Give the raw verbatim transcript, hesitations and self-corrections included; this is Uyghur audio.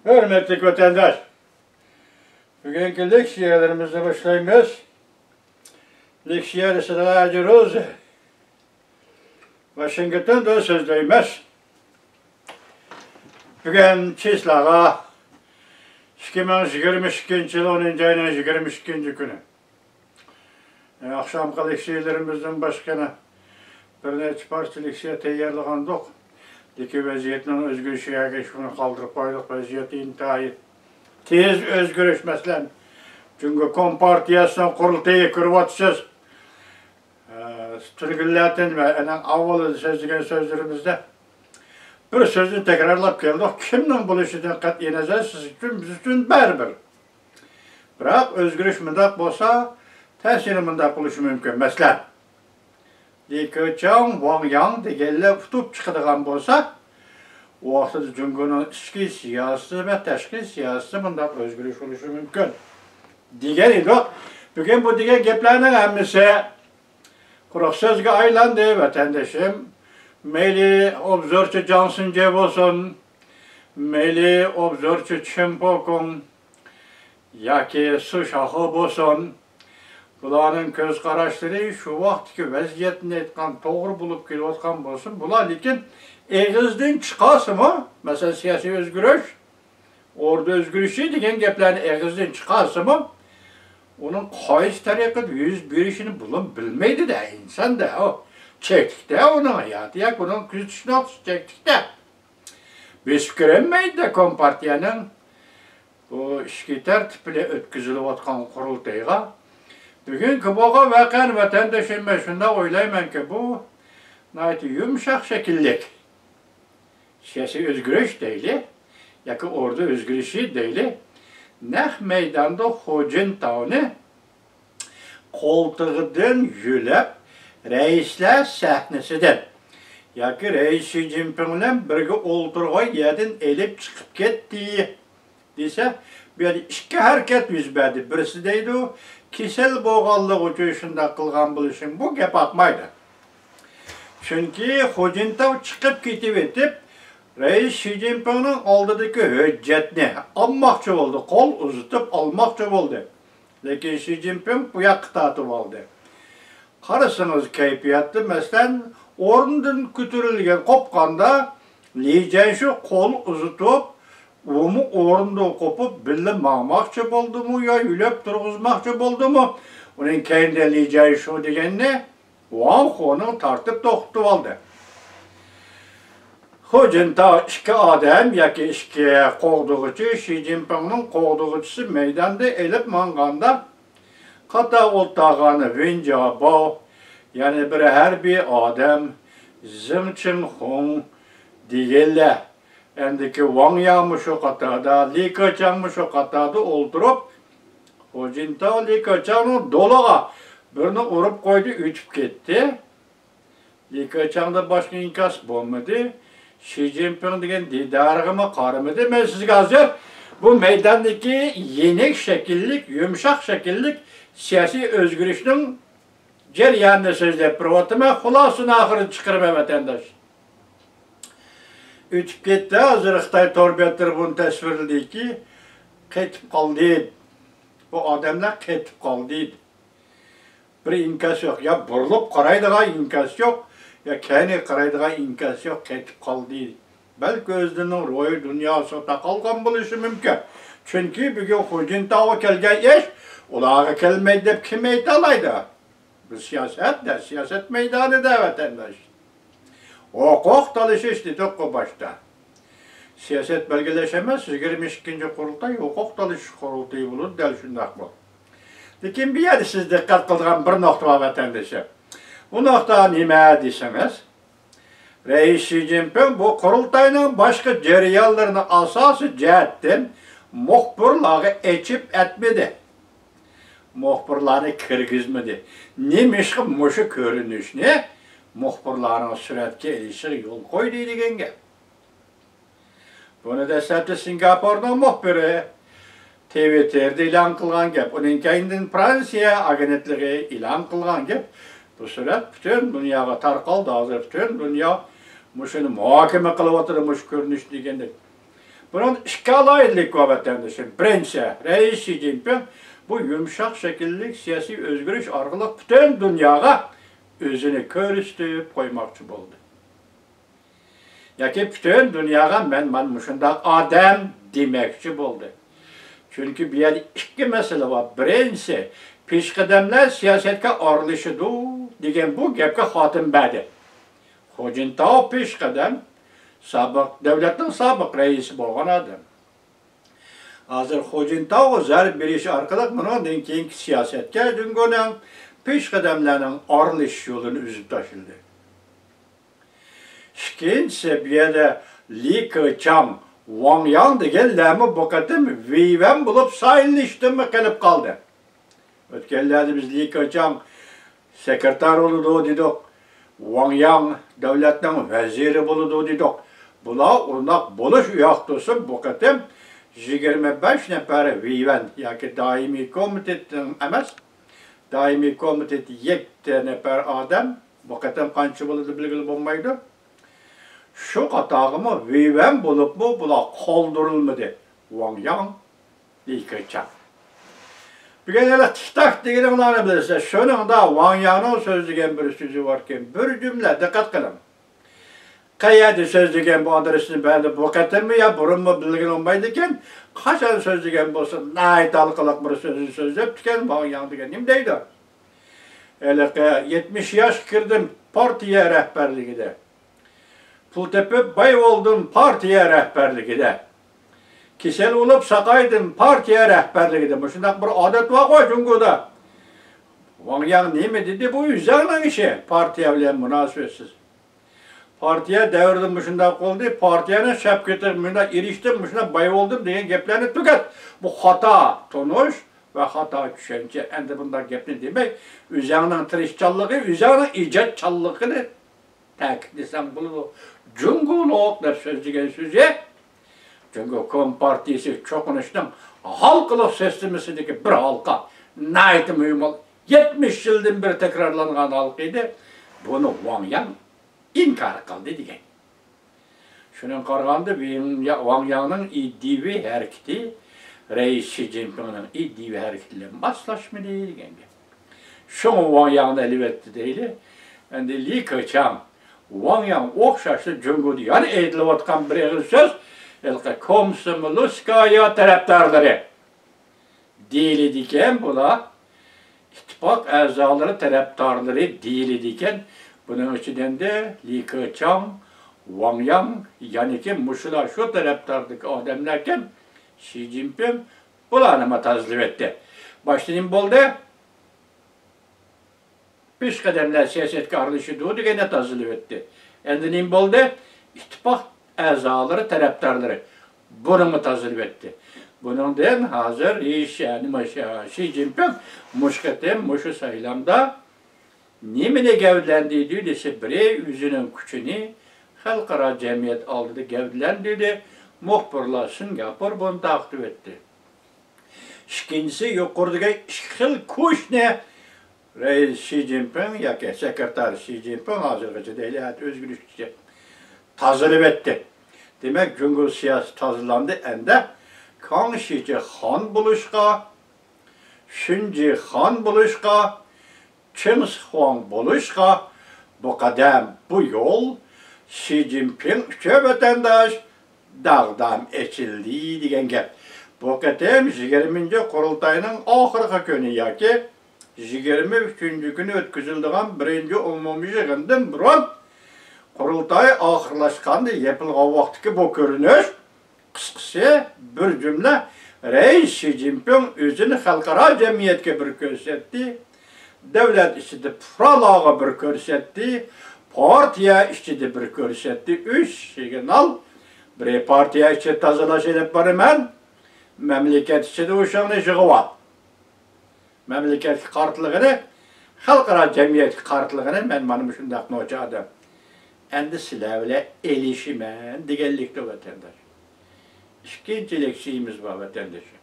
ھۆرمەتلىك ۋەتەنداش، بۈگۈنكى لېكسىيەلىرىمىزنى باشلايمىز. لېكسىيە رىسالە ئەجروز ۋاشىنگتوندىن سۆزلەيمىز. بۈگۈن چىسلاغا ئىككى مىڭ يىگىرمە ئىككىنچى يىل ئونىنچى ئاينىڭ يىگىرمە ئىككىنچى كۈنى. ئاخشامقى لېكسىيەلىرىمىزدىن باشقا يەنە بىر نەچچە پارچە لېكسىيە تەييارلىغانىدۇق. لېكىن ۋەزىيەتنىڭ ئۆزگىرىشىگە ئەگىشىپ ئۇنى قالدۇرۇپ قويدۇق. ۋەزىيەت ئىنتايىن تېز ئۆزگىرىش. مەسىلەن، جۇڭگو كومپارتىيەسىنىڭ قۇرۇلتىيى كۆرۈۋاتىسىز. ئە، تۈرگۈنلەتىن ۋە ئەنەڭ ئاۋۋال سۆزلىگەن سۆزلىرىمىزدە بىر سۆزنى تەكرارلاپ كەلدۇق. كىمنىڭ بولۇشىدىن قەتئىي نەزەر، سىز ئۈچۈن، بىز ئۈچۈن بەرىبىر. بىراق ئۆزگىرىش مۇنداق بولسا، تەسىرى مۇنداق بولۇشى مۇمكىن. مەسىلەن، لى كېچاڭ، ۋاڭ ياڭ دېگەنلەر ئۇتۇپ چىقىدىغان بولسا، ئۇ ۋاقىتتا جۇڭگونىڭ ئىچكى سىياسىتى ۋە تاشقى سىياسىتى مۇنداق ئۆزگىرىش بولۇشى مۇمكىن، دېگەن ئىدۇق. بۈگۈن بۇ دېگەن گەپلەرنىڭ ھەممىسى قۇرۇق سۆزگە ئايلاندى، ۋەتەندىشىم. مەيلى ئوبزورچى جاڭ سىنجې بولسۇن، مەيلى ئوبزورچى چېن پوكۇڭ ياكى سۇ شاخۇ بولسۇن، بۇلارنىڭ كۆز قاراشلىرى شۇ ۋاقىتتىكى ۋەزىيەتنى ئېيتقان، توغرا بولۇپ كېلىۋاتقان بولسۇن، بۇلار لېكىن ئېغىزدىن چىقارسىمۇ، مەسىلەن، سىياسىي ئۆزگىرىش، ئوردا ئۆزگىرىشى دېگەن گەپلەرنى ئېغىزدىن چىقارسىمۇ، ئۇنىڭ قايسى تەرىقىدە يۈز بېرىشىنى بۇلار بىلمەيدۇ-دە، ئىنسان-دە ئۇ. چەكلىكتە ئۇنىڭ ھاياتى ياكى ئۇنىڭ كۆزىتىش نۇقتىسى چەكلىكتە. بېسىپ كىرەلمەيدۇ-دە كومپارتىيەنىڭ بۇ ئىچكى تەرتىپ بىلەن ئۆتكۈزۈلۈۋاتقان قۇرۇلتايغا. بۈگۈنكى بولغان ۋەقەنى ۋەتەندىشىم، مەن شۇنداق ئويلايمەنكى، بۇ ناھايىتى يۇمشاق شەكىللىك سىياسىي ئۆزگىرىش دەيلى ياكى ئوردا ئۆزگىرىشى دەيلى، نەق مەيداندا خۇ جىنتاۋنى قولتۇقىدىن يۆلەپ، رەئىسلەر سەھنىسىدىن ياكى رەئىس شى جىنپىڭ بىلەن بىرگە ئولتۇرغان يەردىن ئېلىپ چىقىپ كەتتى دېسە، بۇ يەردە ئىككى ھەرىكەت يۈز بەردى. بىرسى دەيدۇ، كېسەل بولغانلىقى ئۈچۈن شۇنداق قىلغان بولۇشى، بۇ گەپ ئاقمايدۇ. چۈنكى خۇ جىنتاۋ چىقىپ كېتىۋېتىپ، رەئىس شى جىنپىڭنىڭ ئالدىدىكى ھۆججەتنى ئالماقچى بولدى، قول ئۇزىتىپ ئالماقچى بولدى. لېكىن شى جىنپىڭ بۇ ياققا تارتىۋالدى. قارىسىڭىز، كەيپىياتتا، مەسىلەن، ئورنىدىن كۆتۈرۈلگەن، قوپقاندا، لى جيەنشۇ قول ئۇزىتىپ، ئۇمۇ ئورنىدىن قوپۇپ، بىللە ماڭماقچى بولدىمۇ يا يۆلەپ تۇرغۇزماقچى بولدىمۇ، ئۇنىڭ كەينىدە لى جيەنشۇ دېگەننى ۋاڭ خونىڭ تارتىپ توختىتىۋالدى. خۇ جىنتاۋ ئىككى ئادەم ياكى ئىككى قوغدىغۇچى، شى جىنپىڭنىڭ قوغدىغۇچىسى مەيداندا ئېلىپ ماڭغاندا، قاتار ئولتۇرغان ۋېن جياباۋ، يەنە بىر ھەربىي ئادەم، زېڭ چىڭخۇڭ دېگەنلەر، ئەندىكى ۋاڭ ياڭمۇ شۇ قاتاردا، لى كېچاڭمۇ شۇ قاتاردا ئولتۇرۇپ، خۇ جىنتاۋ لى كېچاڭنىڭ دولىغا بىرنى ئۇرۇپ قويدى، ئۆتۈپ كەتتى. لى كېچاڭدىن باشقا ئىنكاس بولمىدى. شى جىنپىڭ دېگەن دىدارىغىمۇ قارىمىدى. مەن سىزگە ھازىر بۇ مەيداندىكى يېنىك شەكىللىك، يۇمشاق شەكىللىك سىياسىي ئۆزگىرىشنىڭ جەريانىنى سۆزلەپ بېرىۋاتىمەن. خۇلاسىنى ئاخىرىدا چىقىرىمەن، ۋەتەنداش. ئۆتۈپ كەتتى. ھازىر خىتاي تور بەتلىرى بۇنى تەسۋىرلىدىكى، قېتىپ قالدى. بۇ ئادەملەر قېتىپ قالدى. بىر ئىنكاس يوق. يا بۇرۇلۇپ قارايدىغان ئىنكاس يوق، يا كەينىگە قارايدىغان ئىنكاس يوق، قېتىپ قالدى. بەلكى ئۆزلىرىنىڭ روھىي دۇنياسىغا تاقالغان بولۇشى مۇمكىن. چۈنكى بۈگۈن خۇ جىنتاۋغا كەلگەن ئىش ئۇلارغا كەلمەيدۇ دەپ كىم ئېيتالايدۇ؟ بۇ سىياسەت-دە، سىياسەت مەيدانى-دە، ۋەتەنداش. ھوقۇق تالىشىش دېدۇققۇ باشتا. سىياسەت بەلگىلەش ئەمەس، يىگىرمە ئىككىنچى قۇرۇلتاي ھوقۇق تالىشىش قۇرۇلتىيى بولىدۇ، دەل شۇنداق بۇ. لېكىن بۇ يەردە سىز دىققەت قىلىدىغان بىر نۇقتا بار، ۋەتەندىشىم. بۇ نۇقتا نېمە دېسىڭىز، رەئىس شى جىنپىڭ بۇ قۇرۇلتاينىڭ باشقا جەريانلىرىنى ئاساسىي جەھەتتىن مۇخبىرلارغا ئېچىپ ئېيتمىدى. مۇخبىرلارنى كىرگۈزمىدى. نېمىشقا مۇشۇ كۆرۈنۈشنى مۇخبىرلارنىڭ سۈرەتكە ئېلىشىغا يول قويدى دېگەن گەپ. بۇنى دەسلەپتە سىنگاپورنىڭ مۇخبىرى تىۋىتتېردا ئېلان قىلغان گەپ. ئۇنىڭ كەينىدىن فرانسىيە ئاگېنتلىقى ئېلان قىلغان گەپ. بۇ سۈرەت پۈتۈن دۇنياغا تارقالدى. ھازىر پۈتۈن دۇنيا مۇشۇنى مۇھاكىمە قىلىۋاتىدۇ، مۇشۇ كۆرۈنۈش دېگەندەك. بۇنىڭدا ئىككى ئالاھىدىلىك بار، ۋەتەندىشىم. بىرىنچىسى، رەئىس شى جىنپىڭ بۇ يۇمشاق شەكىللىك سىياسىي ئۆزگىرىش ئارقىلىق پۈتۈن دۇنياغا ئۆزىنى كۆرسىتىپ قويماقچى بولدى. ياكى پۈتۈن دۇنياغا مەن مانا مۇشۇنداق ئادەم دېمەكچى بولدى. چۈنكى بۇ يەردە ئىككى مەسىلە بار. بىرىنچىسى، پېشقەدەملەر سىياسەتكە ئارىلىشىدۇ دېگەن بۇ گەپكە خاتىمە بەردى. خۇجىنتاۋ پېشقەدەم، سابىق، دۆلەتنىڭ سابىق رەئىسى بولغان ئادەم. ھازىر خۇجىنتاۋغا زەربە بېرىش ئارقىلىق بۇنىڭدىن كېيىنكى سىياسەتكە جۇڭگونىڭ، پېشقەدەملەرنىڭ ئارىلىشىش يولىنى ئۈزۈپ تاشلىدى. ئىككىنچىسى، بۇ يەردە لى كېچاڭ، ۋاڭ ياڭ دېگەنلەرمۇ بۇ قېتىم ۋىۋەن بولۇپ سايلىنىشتىنمۇ قېلىپ قالدى. ئۆتكەنلەردە بىز لى كېچاڭ سېكرېتار بولىدۇ دېدۇق، ۋاڭ ياڭ دۆلەتنىڭ ۋەزىرى بولىدۇ دېدۇق. بۇلار ئۇنداق بولۇش ئۇياق تۇرسۇن، بۇ قېتىم يىگىرمە بەش نەپەر ۋىۋەن ياكى دائىمىي كومىتېتنىڭ ئەمەس، دائىمىي كومىتېت يەتتە نەپەر ئادەم، بۇ قېتىم قانچە بولىدۇ بىلگىلى بولمايدۇ. شۇ قاتارغىمۇ ۋىۋەن بولۇپمۇ بۇلار قالدۇرۇلمىدى. ۋاڭ ياڭ، لى كېچاڭ. بۈگۈن ھېلى تىك تاك دېگىنىڭلارنى بىلىسىلەر. شۇنىڭدا ۋاڭ ياڭنىڭ سۆزلىگەن بىر سۆزى باركەن. بىر جۈملە دىققەت قىلىڭ. قەيەردە سۆزلىگەن بۇ ئادرېسنى بەردى. بۇ قېتىممۇ يا بۇرۇنمۇ بىلگىلى بولمايدىكەن. قاچان سۆزلىگەن بولسا ناھايىتى ھالقىلىق بىر سۆزنى سۆزلەپتىكەن. ۋاڭ ياڭ دېگەن نېمە دەيدۇ؟ ھېلىقى يەتمىش ياشقا كىردىم، پارتىيە رەھبەرلىكىدە. پۇل تېپىپ باي بولدۇم، پارتىيە رەھبەرلىكىدە. كېسەل بولۇپ ساقايدىم، پارتىيە رەھبەرلىكىدە. مۇشۇنداق بىر ئادەت بارغۇ جۇڭگودا. ۋاڭ ياڭ نېمە دېدى؟ بۇ ئۆزەڭنىڭ ئىشى، پارتىيە بىلەن مۇناسىۋەتسىز. پارتىيە دەۋرىدە مۇشۇنداق بولدى، پارتىيەنىڭ شەپكىتىگە مۇنداق ئېرىشتىم، مۇشۇنداق باي بولدۇم دېگەن گەپلەرنى تۈگەت. بۇ خاتا تونۇش ۋە خاتا چۈشەنچە. ئەمدى بۇنداق گەپنى دېمەي، ئۆزەڭنىڭ تىرىشچانلىقى، ئۆزەڭنىڭ ئىجادچانلىقىنى تەكىتلىسەڭ بولىدۇ. جۇڭگولۇق دەپ سۆزلىگەن سۆزى جۇڭگو كومپارتىيىسى چوقۇنۇشنىڭ ھالقىلىق سىستېمىسىدىكى بىر ھالقا. ناھايىتى مۇھىم ھالقا. يەتمىش يىلدىن بېرى تەكرارلانغان ھالقا ئىدى. بۇنى ۋاڭ ياڭ ئىنكار قىلدى دېگەن. شۇنىڭغا قارىغاندا، ۋېڭ-، يا-، ۋاڭ ياڭنىڭ ئىدىيىۋى ھەرىكىتى رەئىس شى جىنپىڭنىڭ ئىدىيىۋى ھەرىكىتى بىلەن ماسلاشمىدى دېگەن گەپ. شۇڭا ۋاڭ ياڭنى ئەلۋەتتە دەيلى. ئەمدى لى كېچاڭ، ۋاڭ ياڭ ئوخشاشلا جۇڭگودا يەنە ئېيتىلىۋاتقان بىر ئېغىز سۆز، ھېلىقى كومسومولسكايا تەرەپدارلىرى دېيىلىدىكەن بۇلار. ئىتتىپاق ئەزالىرى، تەرەپدارلىرى دېيىلىدىكەن. بۇنىڭ ئىچىدىن دە لى كېچاڭ، ۋاڭ ياڭ، يەنىكى مۇشۇلار شۇ تەرەپداردىكى ئادەملەركەن. شى جىنپىڭ بۇلارنىمۇ تازىلىۋەتتى. باشتا نېمە بولدى؟ پېشقەدەملەر سىياسەتكە ئارىلىشىدۇ دېگەندە تازىلىۋەتتى. ئەمدى نېمە بولدى؟ ئىتتىپاق ئەزالىرى، تەرەپدارلىرى بۇنىمۇ تازىلىۋەتتى. بۇنىڭدىن ھازىر شى، نېمە، شى جىنپىڭ مۇشۇ قېتىم مۇشۇ سايلامدا نېمىنى گەۋدىلەندۈردى دېسە، بىرى ئۆزىنىڭ كۈچىنى خەلقئارا جەمئىيەت ئالدىدا گەۋدىلەندۈردى، مۇخبىرلار سىنگاپور بۇنى تارقىتىۋەتتى. ئىككىنچىسى، يۇقىرىدىكى ئىككى خىل كۈچنى رەئىس شى جىنپىڭ ياكى سېكرېتار شى جىنپىڭ ھازىرغىچە دەيلى، ئۆزگىرىشكىچە تازىلىۋەتتى. دېمەك، جۇڭگو سىياسىي تازىلاندى ئەمدى. كاڭ شىچى خان بولۇشقا، شىنجى خان بولۇشقا، چىڭ شىخۇاڭ بولۇشقا بۇ قەدەم، بۇ يول شى جىنپىڭ ئۈچۈن ۋەتەنداش داغدام ئېچىلدى دېگەن گەپ. بۇ قېتىم يىگىرمىنچى قۇرۇلتاينىڭ ئاخىرقى كۈنى ياكى يىگىرمە ئۈچىنچى كۈنى ئۆتكۈزۈلىدىغان بىرىنچى ئومۇميىغىندىن بۇرۇن، قۇرۇلتاي ئاخىرلاشقاندا يېپىلغان ۋاقىتتىكى بۇ كۆرۈنۈش، قىسقىسى، بىر جۈملە، رەئىس شى جىنپىڭ ئۆزىنى خەلقئارا جەمئىيەتكە بىر كۆرسەتتى، دۆلەت ئىچىدە پۇقرالارغا بىر كۆرسەتتى، پارتىيە ئىچىدە بىر كۆرسەتتى. ئۈچ سىگنال، بىرى پارتىيە ئىچىدە تازىلاش ئېلىپ بارىمەن، مەملىكەت ئىچىدە ئوشۇڭنى يىغىۋال. مەملىكەتكە قارىتىلغىنى، خەلقئارا جەمئىيەتكە قارىتىلغىنى، مەن مانا مۇشۇنداق نوچى ئادەم. ئەمدى سىلەر بىلەن ئېلىشىمەن دېگەنلىكتۇر، ۋەتەنداش. ئىككىنچىلىك شېئىمىز بار، ۋەتەنداشلار.